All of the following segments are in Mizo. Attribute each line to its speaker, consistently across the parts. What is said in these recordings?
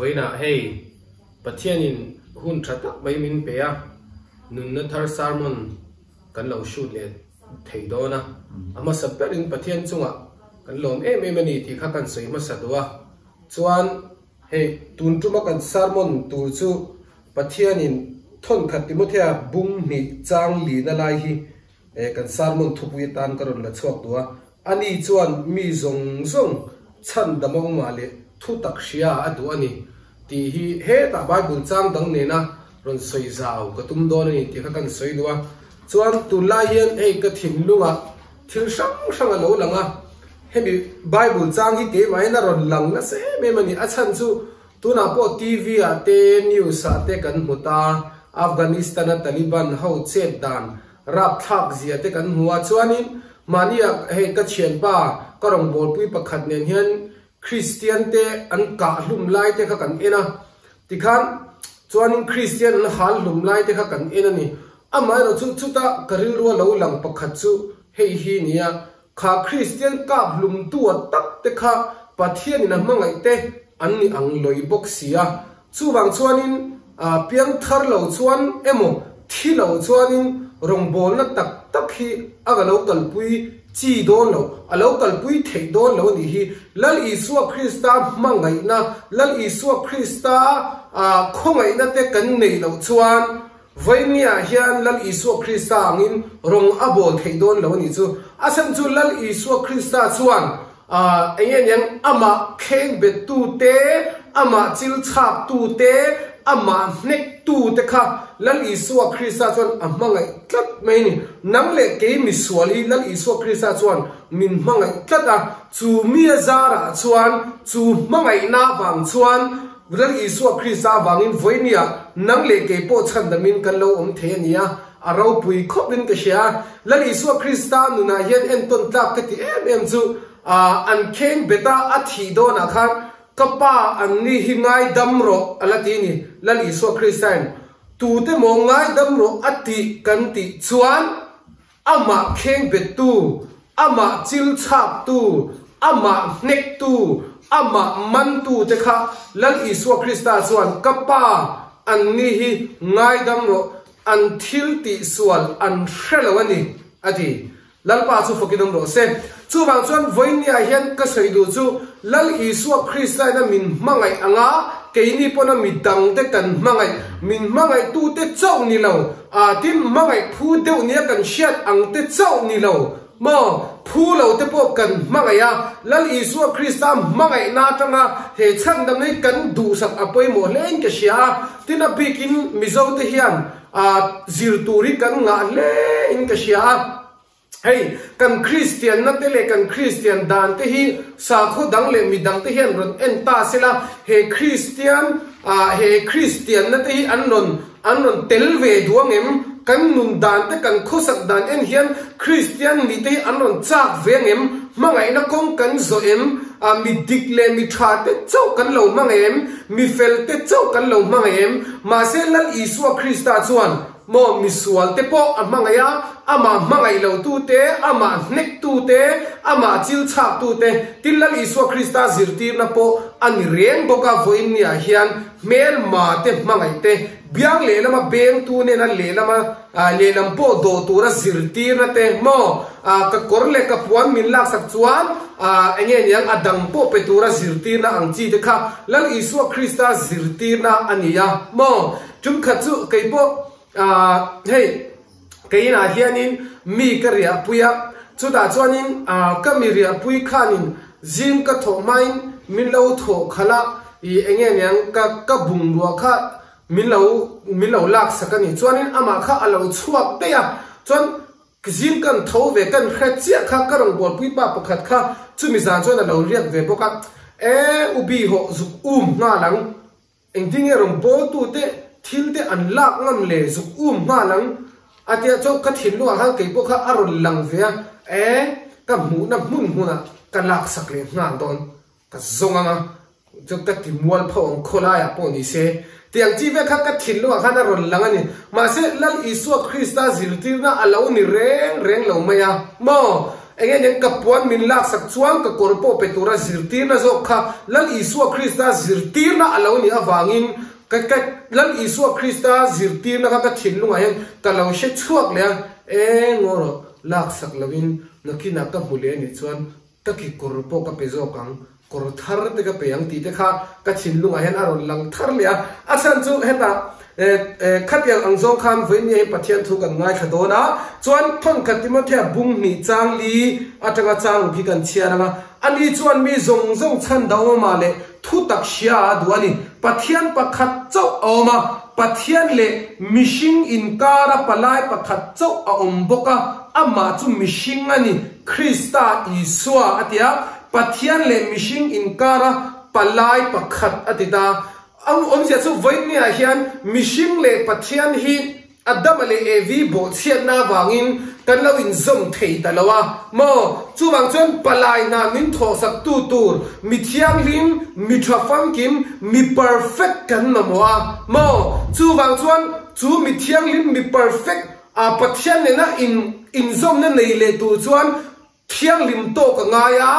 Speaker 1: Vawiinah hei Pathianin hun tha tak mai min pe a, nunna thar sermon kan lo shoot leh thei dawn a. A hmasa berin Pathian chungah kan lawm em em a ni tih kha kan sawi hmasa duh a. Chuan hei tun tuma kan sermon tur chu Pathianin thawnkhat Timothea bung hnih chang lina lai hi Kan sermon thupui atan ka rawn la chhuak duh a, ani chuan mi zawng zawng chhan dam a awmah leh thu tak hria a duh a ni tih hi hetah Bible chang dang nena rawn sawi zau ka tum dawn a ni tih kha kan sawi duh a. Chuan tunlai hian hei ka thinlungah thil hrang hrang a lo lang a, hemi Bible chang hi keimahin a rawn lang nasa em em a ni. A chhan chu tunah pawh TV ah te news ah te kan hmu ta, Afghanistan a Taliban ho chet dan Rapthlak zia te kan hmu a, chuanin mahnia hei ka thianpa ka rawngbawlpui pakhat nen hian Kristian te an kah hlum lai te kha kan en a, tikhan chuanin Kristian an hal hlum lai te kha kan en a ni. Amaherawh chu chuta ka rilrua lo lang pakhat chu hei hi nia, kha Kristian kap hlum tua tak te kha Pathianin a hmangaih te an ni ang lawih bawk si a, Chuvang chuanin piangthar lo chuan emaw thi lo chuanin rawngbawlna tak tak hi a ka lo kalpui chi dawn lo, a lo kalpui theih dawn lo a nih hi. Lal Isua Krista hmangaihna, Lal Isua Krista khawngaihna te kan neih loh chuan Vainia hian Lal Isua Krista angin rawng a bawl theih dawn lo a nih chu. A chhan chu Lal Isua Krista chuan Eng nge niang amah kheng bettu te, amah chil chhak tu te, amah hnek tu te kha Lal Isua Krista chuan a hmangaih tlat mai a ni. Nang leh kei misual hi Lal Isua Krista chuan min hmangaih tlat a, chu mi a zarah chuan, chu hmangaihna vang chuan Lal Isua Krista avangin vawinia nang leh kei pawh chhandamin kan lo awm thei a ni a. A ropui khawp in ka hria a, Lal Isua Krista nunah hian entawn tlak ka ti em em chu an kheng bet a, a thih dawnah khan ka pa an ni hi ngaidam rawh a la ti a ni. Lal Isua Kristain tute maw ngaidam rawh a tih kan tih chuan amah kheng bettu, amah chil chhaktu, amah hnektu, amah mantu te kha Lal Isua Krista chuan ka pa an ni hi ngaidam rawh An thil tih sual an hre lo a ni, a ti. Lalpa chu fawkin awm rawh se. Chuvang chuan vawinia hian ka sawi duh chu Lal Isua Krista ina min hmangaih anga keini pawna mi dangte kan hmangaih, min hmangaihtute chauh ni lo, aa tin hmangaih phu deuh nia kan hriat angte chauh ni lo maw, phu lo te pawh kan hmangaih a, Lal Isua Krista hmangaihna atanga he chhandamna hi kan duhsak a pawimawh hle in ka hria a. Tin a bikin Mizo te hian zir tur hi kan ngah hle in ka hria a, hei kan Kristian na te leh kan Kristian dan te hi sakhaw dang leh midang te hian rawn en ta sela, he Kristian he Kristian na te hi an rawn an rawn tel ve duh ang em? Kan nun dan te kan khawsak dan en hian Kristian mi te hi an rawn chak ve ang em? Hmangaihna kawng kan zawh em? A mi dik leh mi tha te chauh kan lo hmang em? Mi fel te chauh kan lo hmang em? Mahse Lal Isua Krista chuan maw mi sual te pawh a hmangaih a, amah hmangaih lo tu te, amah hnek tu te, amah chil chhak tu te, tin Lal Isua Krista zirtirna pawh a ni reng bawk a, vawiin niah hian hmelma te hmangaih te, biang lehlama bengtu nena lehlama lehlam pawh dawh tura zirtirna te maw ka kawr leh ka puan min laksak chuan eng nge niang a dang pawh pe tura zirtirna ang chi te kha Lal Isua Krista zirtirna a ni a maw tumkhat chu kei pawh hei kei inah hianin mi ka riahpui a chutah chuanin ka mi riahpui khanin zing ka thawh hmain min lo thawh khalh a ih eng nge niang ka ka bungrua kha Min lo min lo lak sak a ni. Chuanin amah kha a lo chhuak daih a, chuan zing kan tho ve kan hre chiah kha ka rawn bualpui pa pakhat kha chumi zan chuan a lo riak ve bawk a, E u bi hawh zuk um nghal ang, engtin nge rawn bawl tu te thil te an lak ngam le zuk um nghal ang a tia chuan ka thinlungah khan kei pawh kha a rawn lang ve a, e ka hmuhna hmun hmunah ka lak sak leh nghal dawn. Ka zawng ang a, chuan ka ti mual pho ang khawlaiah pawh ni se. Tiang chi vel kha ka thinlungah khan a rawn lang a ni. Mahse, Lal Isua Krista zirtirna a lo ni reng reng lo mai a maw? Enge nen ka puan min laksak chuan ka kawr pawh pe tura zirtirna zawk kha Lal Isua Krista zirtirna a lo nih avangin ka ka Lal Isua Krista zirtirna kha ka thinlungah hian ka lo hre chhuak leh a, eng ngaw rawh laksak loin nakinah ka hmu leh anih chuan ka ki kawr pawh ka pe zawk ang, kawr thar te ka pe ang tih te kha ka thinlungah hian a rawn lang thar leh a, a chhan chu hetah Khatiang ang zawng khan vawiin hi Pathian thu kan ngaithla dawn a, chuan thawnkhat Timothea bung hnih chang li atanga chang ruk hi kan chhiar ang a, ani chuan mi zawng zawng chhan da awm amah leh thu tak hria a duh a ni. Pathian pakhat chauh a awm a, Pathian leh mihring inkara palai pakhat chauh a awm bawk a, amah chu mihring a ni, Krista Isua a ti a, Pathian leh mihring inkara palai pakhat a ti ta. A awmzia chu vawiinniah hian mihring leh Pathian hi Adama leh Evi bawhchhiatna avangin kan lo inzawm thei ta lo a maw? Chuvang chuan palai hna min thawhsaktu tur mi thianghlim, mi tha famkim, mi perfect kan mamawh a maw? Chuvang chuan chu mi thianghlim, mi perfect a Pathian nena inzawmna nei leh tur chuan Thianghlim tawk a ngai a,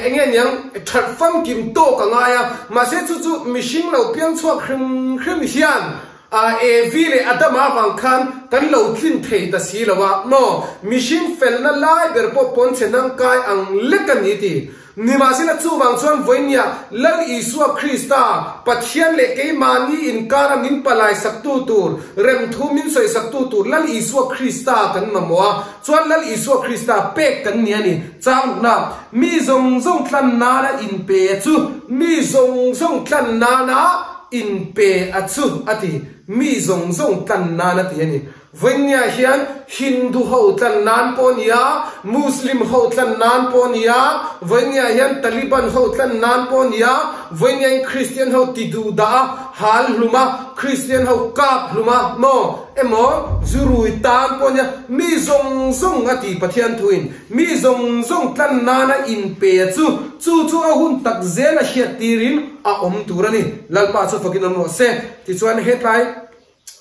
Speaker 1: eng nge niang, that famkim tawk a ngai a, mahse chu chu mihring lo piang chhuak hrim hrim hian Evi leh Adama avang khan kan lo tlin thei ta si lo a maw? Mihring felna lai ber pawh pawnchhe hnangkai ang lek a ni ti. Nimahsela chuvang chuan vawinia Lal Isua Krista, Pathian leh keimahni inkara min palaisaktu tur, remthu min sawisaktu tur Lal Isua Krista kan mamawh a, chuan Lal Isua Krista pek kan ni a ni. Changna, Mi zawng zawng tlan nana inpe a chu, mi zawng zawng tlan nana inpe a chu a ti. Mi zawng zawng tlan nana ti a ni. Vawinia hian Hindu ho tlan nan pawh a ni a, Muslim ho tlan nan pawh a ni a, vawinia hian Taliban ho tlan nan pawh a ni a, vawinia hian Kristian ho ti duh dah a, hal hlum a, Kristian ho kap hlum a maw emaw zu rui tan pawh a nia, mi zawng zawng a ti Pathian thuin, mi zawng zawng tlan nana inpe a chu, chu chu a hun tak zel a hriat tirin a awm tur a ni. Lalpa chu fakin awm rawh se. Tichuan hetlai.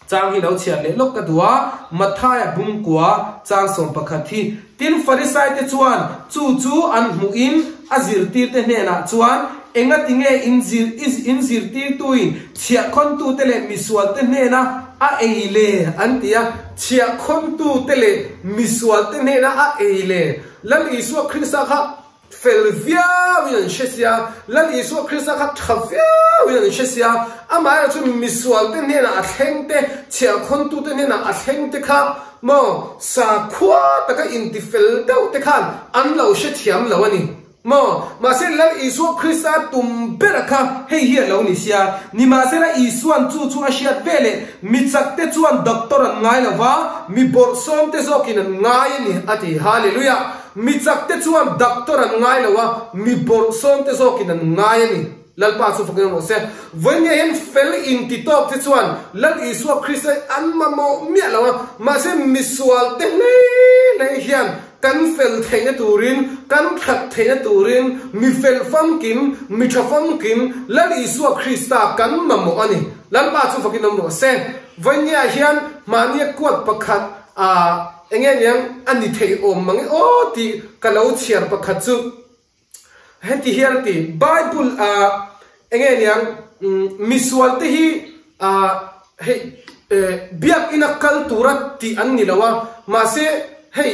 Speaker 1: Chang hi lo chhiar leh lawk ka duh a, Mathaia bungkua chang 11 hi. Tin, Farisaite chuan chu chu an hmuhin a zirtirte hnenah chuan, Engatinge in zir in zirtirtuin chhiahkhawntute leh misualte hnena a ei le? an ti a. Chhiahkhawntute leh misualte hnena a ei le? Lal Isua Krista kha Fel viauin an hre sia, Lal Isua Krista kha tha viauin an hre sia, amaherawh chu misualte hnenah a thleng te, chhiahkhawntute hnenah a thleng te kha maw sakhua taka intifel deuh te khan an lo hrethiam lo a ni maw? Mahse Lal Isua Krista tum bera kha hei hi a lo ni sia, nimahsela Isua'n chu chu a hriat veleh mi chakte chuan doctor an ngai lo va, mi bawrhsawmte zawkin an ngai a ni a ti. Hallelujah! Mi chak te chuan doctor an ngai lo a, mi bawrhsawm te zawkin an ngai a ni. Lalpa chu fakin awm rawh se. Vawiin hian fel inti tawk te chuan Lal Isua Krista hi an mamawh miah lo a, mahse misual te hlei hlei hian kan fel theihna turin, kan that theihna turin mi fel famkim, mi tha famkim Lal Isua Krista kan mamawh a ni. Lalpa chu fakin awm rawh se. Vawiin hian mahnia kuat pakhat a. Enge niang a ni thei awm mang e aw tih ka lo chhiar pakhat chu heti hian a ti, Bible ah enge niang misual te hi ah hei biakina kal tura tih an ni lo a, mahse hei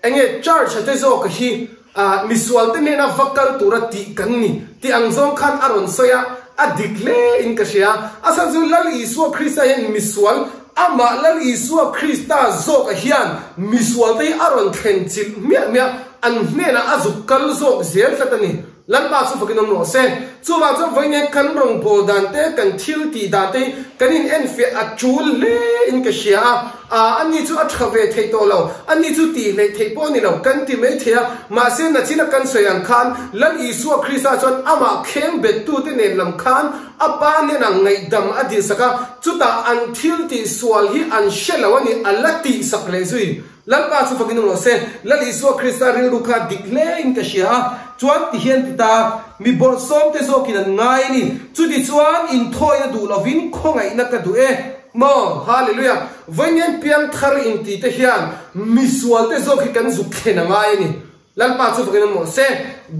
Speaker 1: enge church te zawk hi ah misual te hnena va kal tura tih kan ni tih ang zawng khan a rawn sawi a, a dik hle in ka hria. A chhan chu Lal Isua Krista hian misual Amah Lal Isua Krista zawkah hian misualte hi a rawn thlen chilh hmiah hmiah, an hnenah a zuk kal zawk zel tlat a ni. Lalpa chu fakin awm rawh se. Chuvang chuan vawiin kan rawngbâwl dan te, kan thil tih dan te hi kan inenfiah a ṭul hle in ka hria a. Aa, ani chu a ṭha ve thei tawh lo, ani chu tih hleih theih pawh a ni lo, kan ti mai thei a. Mahse, nachina kan sawi ang khan Lal Isua Krista chuan amah kheng bettute nen lam khan A pa hnenah ngaihdam a dihsak a, chutah an thil tih sual hi an hre lo a ni, a la tihsak leh zui. Lalpa chu fakin awm rawh se, Lal Isua Krista rilru kha dik hle in ka hria a, chuan ti hian ti ta, mi bawrhsawmte zawkin an ngai a ni, chutichuan inthawina duh lovin khawngaihna ka duh e. Maw? Hallelujah! Vawiin piangthar inti te hian misual te zawk hi kan zuk thlen a ngai a ni. Lalpa chu fakin a mawh se,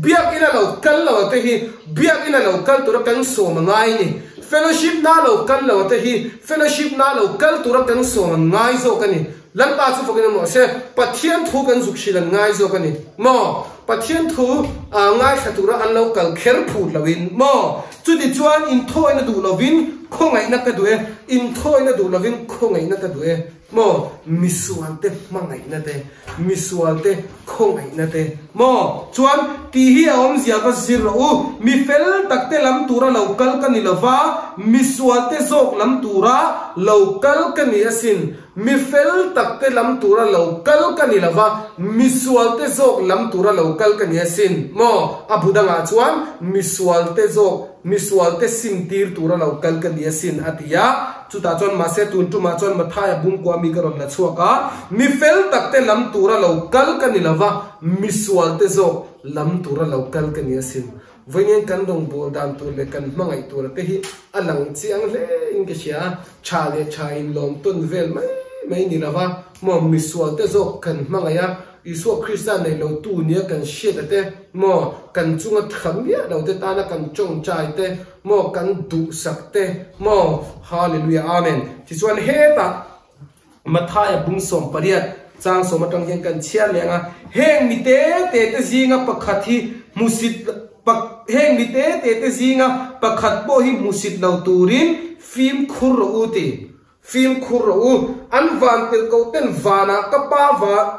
Speaker 1: Biakina lo kal lo te hi Biakina lo kal tura kan sawm a ngai a ni. Fellowship na lo kal lo te hi Fellowship na lo kal tura kan sawm an ngai zawk a ni. Lalpa chu fakin a mawh se, Pathian thu kan zuk hrilh an ngai zawk a ni. Maw? Pathian thu ngaithla tura an lo kal kher phut loin maw? Chutichuan inthawina duh lovin khawngaihna ka duh e, inthawina duh lovin khawngaihna ka duh e. Maw? Misualte hmangaihna te, misualte khawngaihna te. Maw? Chuan, tih hi a awmzia va zir rawh u. Mi fel takte lam tura lo kal ka ni lova, misualte zawk lam tura lo kal ka ni asin. Mi fel takte lam tura lo kal ka ni lova, misualte zawk lam tura lo kal ka ni asin. Maw? A bu dangah chuan, misualte zawk, misualte sim tir tura lo kal ka ni asin, a ti a. Chutah chuan mahse tun tumah chuan Mathaia bungkua mi ka rawn la chhuak a, mi fel takte lam tura lo kal ka ni lova, misualte zawk lam tura lo kal ka ni asin. Vawiin kan rawngbâwl dan tur leh kan hmangaih tura te hi a lang chiang hle in ka hria a, tha leh tha in lawm tawn vel mai mai ni lova, maw misualte zawk kan hmangaih a, Isua Krista neih lo tu nia kan hriat a te, maw kan chunga tha miah lo te tana kan tawngtai te, maw kan duhsak te, maw Hallelujah Amen. Tichuan hetah Mathaia bung 18 chang sawm atang hian kan chhiar leh ang a, heng mi te te te zinga pakhat hi hmusit heng mi te te te zinga pakhat pawh hi hmusit lo turin fimkhur rawh u ti. Fimkhur rawh u, an van tirh koh ten vanah ka pa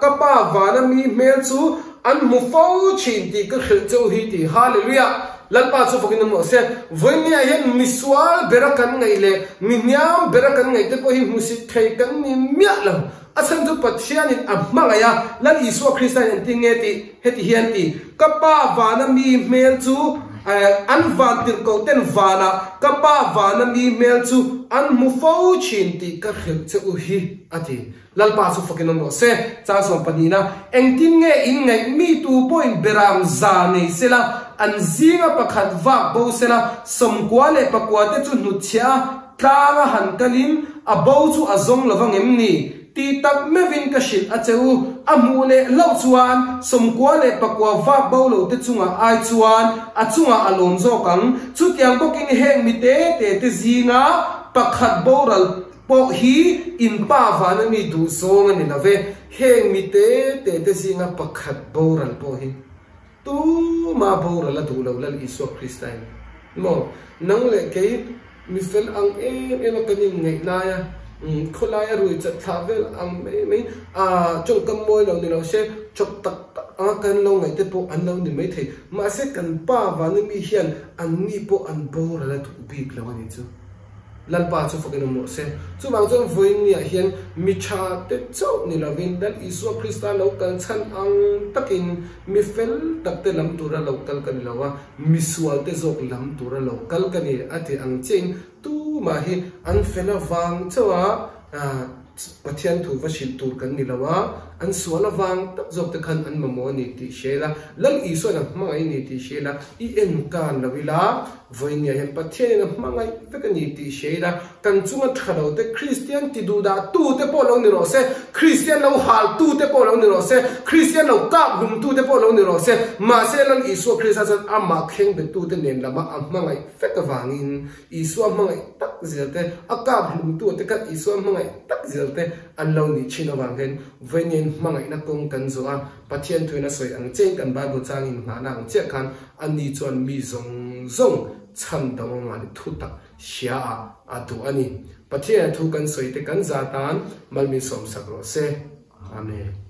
Speaker 1: ka pa vana mi hmel chu an hmu fo thin tih ka hrilh che u hi ti. Hallelujah! Lalpa chu fakin awm rawh se. Vawinia hian misual bera kan ngaih leh mi hniam bera kan ngaih te pawh hi hmusit thei kan ni miah lo. A chhan chu Pathianin a hmangaih a, Lal Isua Krista in engtin nge tih heti hian ti, Ka Pa vana mi hmel chu an van tirh koh ten vanah ka Pa vana mi hmel chu an hmu fo thin tih ka hrilh che u hi, a ti. Lalpa chu fakin awm rawh se. Chang 12na, Engtin nge in ngaih mi tu pawhin beram za nei sela, an zinga pakhat vak bo sela, 99 te chu hnutchhiah a, tlanga han kalin a bo chu a zawng lo vang em ni? Ti tak meuhin ka hrilh a che u, a hmuh leh hlauh chuan 99 vak bo lo te chungah ai chuan a chungah a lawm zawk ang. Chutiang bawkin heng mi te te te zinga pakhat boral Pawh hi in pa vana mi duh zawng a ni lo ve, heng mi te te te zinga pakhat boral pawh hi tuma boral a duh lo Lal Isua Krista in maw nang leh kei mi fel ang em em a kan in ngaih lai a khawlai a rui chat thlah vel ang mai mai a tawngkam mawi lo ni lo se chawp tak tak anga kan lo ngaih te pawh an lo ni mai thei mahse kan pa vana mi hian an ni pawh an boral a duh bik lo a ni chu. Lalpa chu fakin awm rawh se. Chuvang chuan vawiinniah hian mi tha te chauh ni lovin Lal Isua Krista lo kal chhan ang takin mi fel tak te lam tura lo kal ka ni lo a, mi sual te zawk lam tura lo kal ka ni a ti ang chiahin tumah hi an fel avang chauh a Pathian thu va hrilh tur kan ni lo a, an sual avang tak zawk te khan an mamawh a ni tih hria ila, Lal Isua'n a hmangaih a ni tih hria ila, i en kan lo ila, Vawinia hian Pathianin a hmangaih vek a ni tih hria ila, kan chunga tha lo te, Kristian ti duh dah tu te pawh lo ni rawh se, Kristian lo hal tu te pawh lo ni rawh se, Kristian lo kap hlum tu te pawh lo ni rawh se, mahse Lal Isua Krista chuan amah thleng bet tu te nen lama a hmangaih vek avangin Isua hmangaih tak zel te, a kap hlum tu te kha Isua hmangaih tak zel te an lo nih thin avang hian Vawinia hmangaihna kawng kan zawh a, Pathian thuin a sawi ang chiahin kan Bible changin nghahna ang chiah khan Ani chuan mi zawng zawng chhan dang anga ni thu tak hria ah a duh a ni. Pathian thu kan sawi te kan za tan malmin sawmsak rawh se. Amen.